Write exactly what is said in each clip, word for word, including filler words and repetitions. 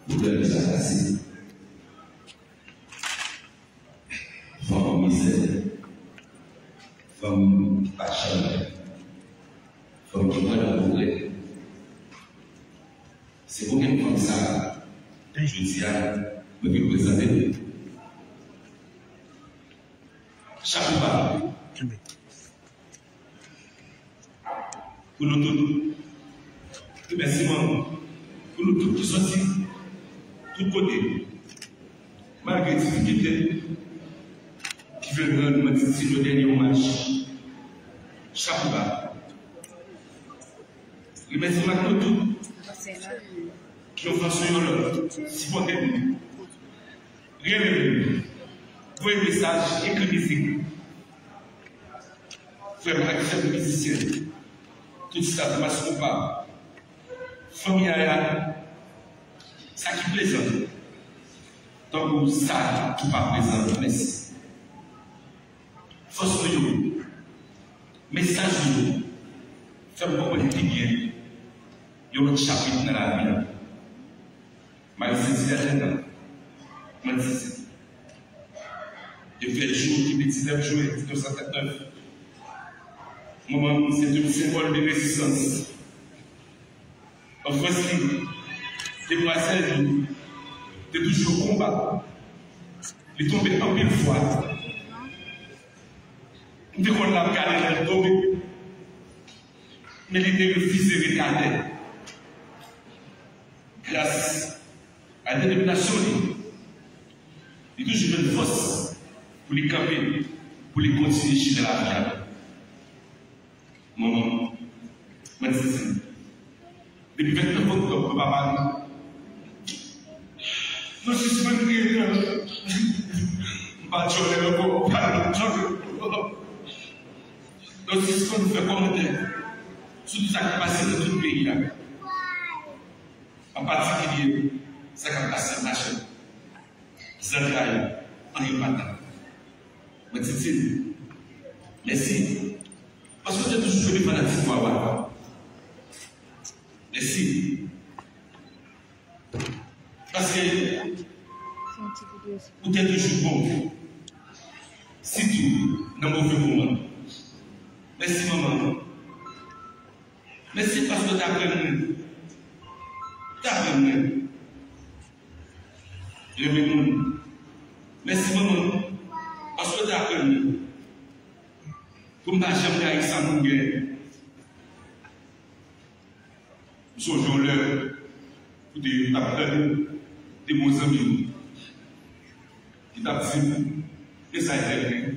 Pwoblèm sa pase. Fanm mizè. Fanm ki pa chanm. Fanm ki kwè nan pwogrè. Se pou gen fanm sa, jodi a, mwen vin prezante nou. Chapo ba pou nou tout. Remèsiman pou nou tout ki soti tout kote, malgre difikilte ki fè n rann Mwen Titid yon dènye omaj. Chapo ba. Remèsiman ak nou tout ki yon fason yon lòt sipòte nou, renmen nou, voye mesaj, ekri mizik. Frè m ak sè m mizisyen, tout staf Mas Konpa, fanmi Yaya, sa ki prezan tankou sa ki pa prezan, mèsi. Fòs nou yo, mesaj nou yo, fè m konprann pi byen yon lòt chapit nan lavi a. Mwen sezi atè nan. Mwen sezi. Yo fè jou ki te diznèf jen diznèf san trannèf. Manman m se te yon senbòl de rezistans. Anfans li, demwazèl li, te toujou konba. Li tonbe anpil fwa. M te konn l ap gade lè l tonbe, men li te refize rete atè. Gras a detèminasyon li, li toujou jwenn fòs pou li kanpe, pou li kontinye chimen lavi a. Manman m, Mwen sezi. Depi vennèf oktòb, papa nou, nou sispann kriye nan, m pa djòlè ankò, m pa djòlè ankò. Nou sispann fè kòmantè sou tout sa k ap pase nan tout peyi a, an patikilye sa k ap pase nan machann zantray an epatan. Mwen Titid, mèsi. Paske w te toujou fè fanatik Wawa. Mèsi. Paske ou te toujou bon. Sitou nan move moman. Mèsi, manman. Mèsi paske w te aprann mwen. Te aprann mwen renmen moun. Mèsi, manman, paske w te aprann mwen pou m pa janm rayi sa moun genyen. M sonje yon lè, kote m t ap tande de bon zanmi m ki t ap di m, men sa Etèl gen,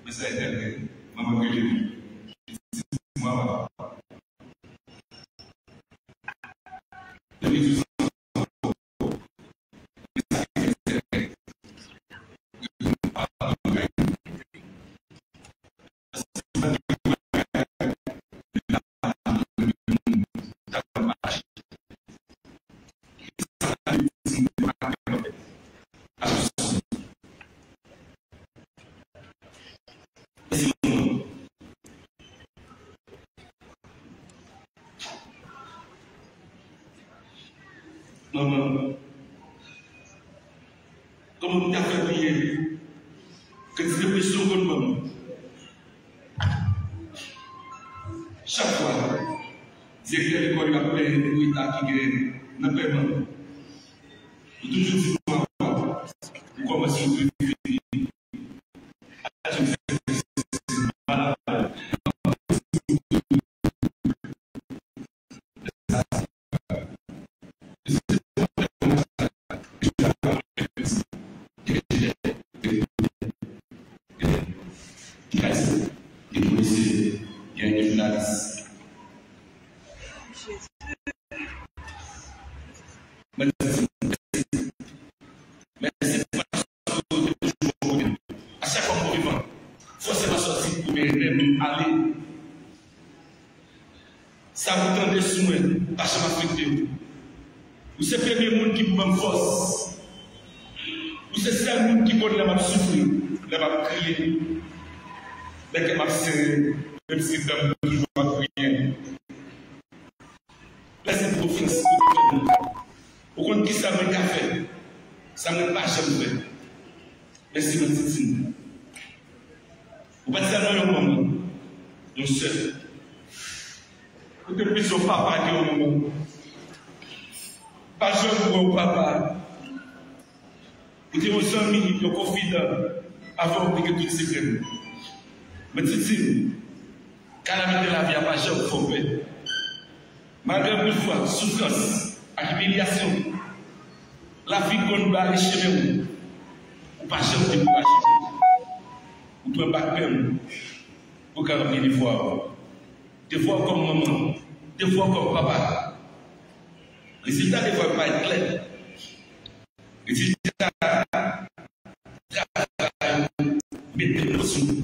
men sa Etèl gen, manman m rele m. Manman. Manman, kòman m ta fè bliye kantite presyon w konn ban m? Chak fwa, direktè lekòl yo ap plenyen pou reta ki genyen nan pèman, ou toujou di nou, "Papa, ou kòmanse yo prefere." Mèsi paske w te toujou bò kote m. A chak fwa m pran devan, fòse m a sòti pou men m ale. Sa pou tande sou mwen pa janm afekte m. Ou se premye moun ki pou ban m fòs. Ou se sèl moun ki konn lè m ap soufri, lè m ap kriye, lè kè m ap sere, menm si dan m toujou ap griyen. Mèsi pou konfyans ou te fè m. mwen ka fè, sa mwen pa janm fè. Mèsi, mwen Titine. Ou pa t sèlman yon manman, yon sè. Ou te plis yon papa ke yon manman. Pa janm wè yon papa. Ou te yon zanmi, yon konfidan, avè w te gen tout sekrè m. Men Titine, kalamite lavi a pa janm fè w pè. Malgre anpil fwa, soufrans ak imilyasyon, lavi konn bare chemen w, ou pa janm dekouraje. Ou pran bak pèm pou kapab gen devwa w. Devwa w kòm manman, devwa w kòm papa. Rezilta devwa yo parèt klè. Rezilta travay ou mete nan sou.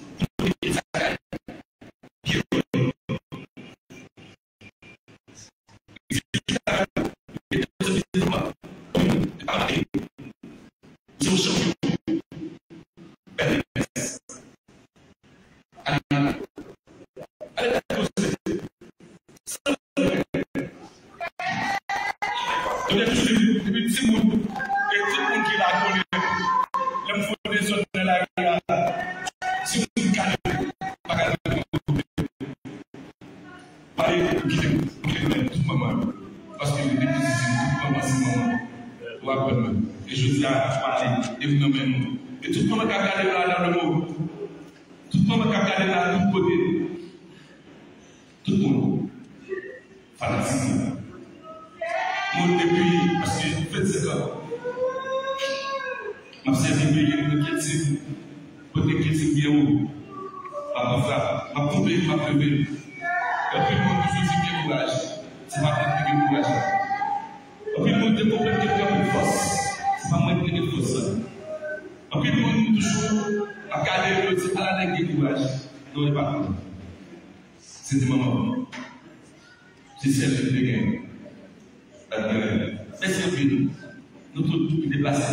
Depi timoun, e tout moun ki la konnen, lè m fè yon dezòd nan lari a, timoun gade m, pa gade m. Pale, kite m, kite m, tout manman yo. Paske depi timoun, tout manman se manman. Ou aprann mwen. E jodi a, pale, e m nan men nou. E tout manman k ap gade m la, nan le mond, tout manman k ap gade m la, tout kote, tout moun, fanatik mwen. Mwen depi, paske vennsenk an, m ap sèvi peyi m nan kilti m, pote kilti m byen wo. M ap pran frap, m ap tonbe, m ap leve. Anpil moun toujou di m gen kouraj. Se pa mwen ki gen kouraj la. Anpil moun te konprann ke m gen anpil fòs. Se pa mwen ki te gen fòs la. Anpil moun toujou ap gade m, yo di, "Ala nèg gen kouraj." Non, e pa mwen. Se te manman m. Se sèl li te gen. L ap gen rèv. Mèsi anpil. Nou tout ki deplase.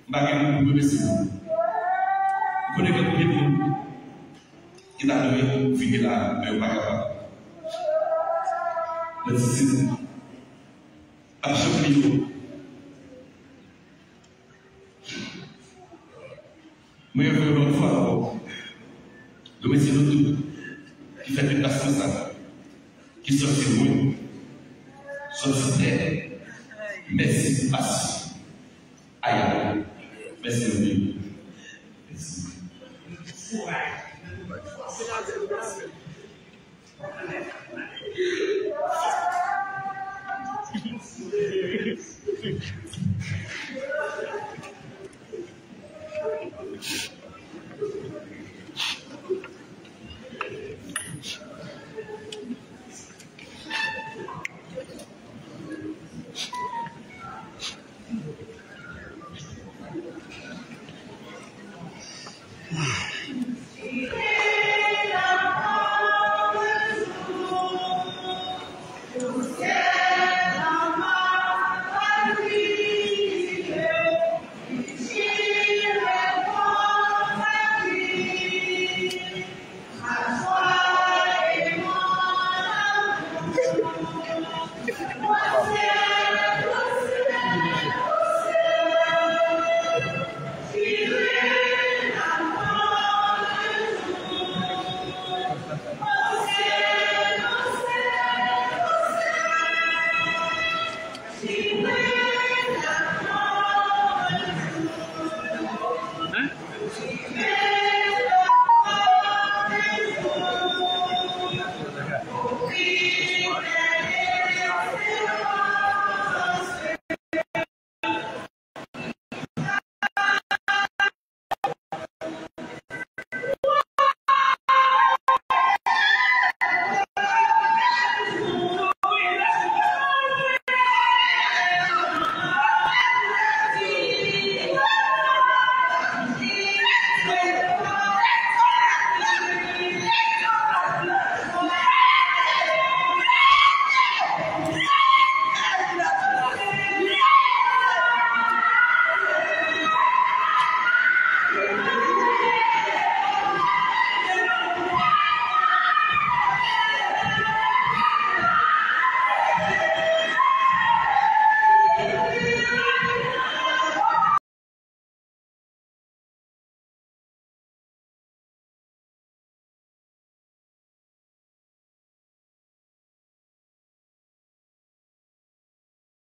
M pa gen mo pou remèsye nou. M konnen gen anpil moun ki ta renmen vini la, men yo pa kapab. Mwen di, si nou ap janm li yo. Mwen reve yon lòt fwa ankò. Remèsye nou tout ki fè deplasman sa, ki sòti lwen, sòti prè. Mèsi pou pasyan. Aya, mèsi anpil. Mèsi.